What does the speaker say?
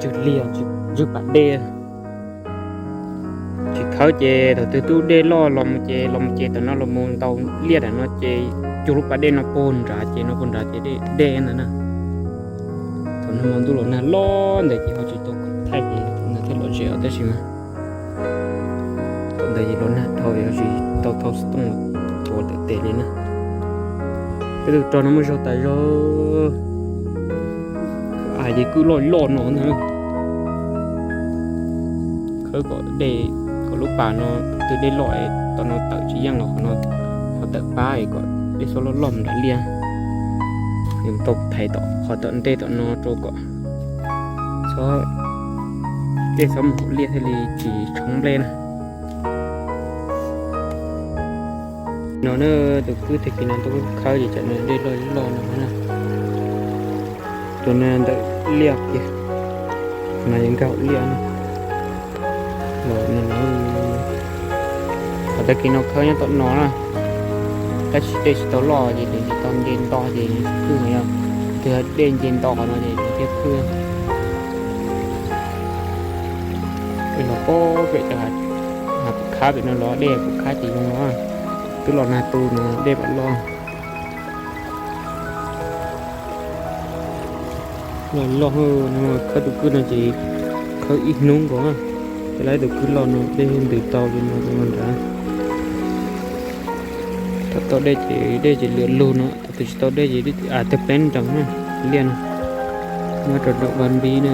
tsw liaj, tsw pas dej. Tsis khawb ces thaum twg twb dej loj los mus ces, los mus ces tom no los mus ntaus liaj nram no ces cuag lub pas dej no puag nrad ces, no puag nrad ces dej ntawd na. Thaum no mas ntuj los nag loj ntawd ces ho tsis tau thaij ces thaum ntawd thiaj lom zem os, tab sis mas thaum ntawd ces los nag dhau, yog tsis tau thau xov tooj los tuav tawm tes li na. Peb tus rog no muaj zog tas zog, a ces kwj loj loj no na. Khawb kom dej, kom lub pas no twb dej loj es tom no tawm tsis yeej los qhov no ho tawm pab es kom dej txhob loj loj mus nram liaj. Yuav tau thaiv tom qhov tom ntej tom no rau kom txhob, dej txhob mus hauv liaj thiaj li tsis tshoob nplej na. No na, tus kwj tag kis no tuaj khawb ces tam no dej loj loj no na. Tus no ntawm liaj kiag, no yeej nkag hauv liaj na. Los no, qhov tag kis no khawb nyob tom no na, tab sis dej tsis tau loj ces nws tsis tau nce nto ces kwj no yog, twb dej nce nto qhov no ces nws thiaj kwj. Los pob pem cov hav, hav pum khab pem no los dej pum khab ces zoo no, twb los nag tu no dej pom loj. Loj loj no, khawb tus kwj no ces khawb ib hnub nkaus, ces lawv tus kwj loj no dej ntws tau li no rau nrad. Thaum tau dej ces dej ces lwm lug no, thaum twg tsis tau dej ces twb peb nroos na, liaj no. Nyob rau nram Vaj Npib na.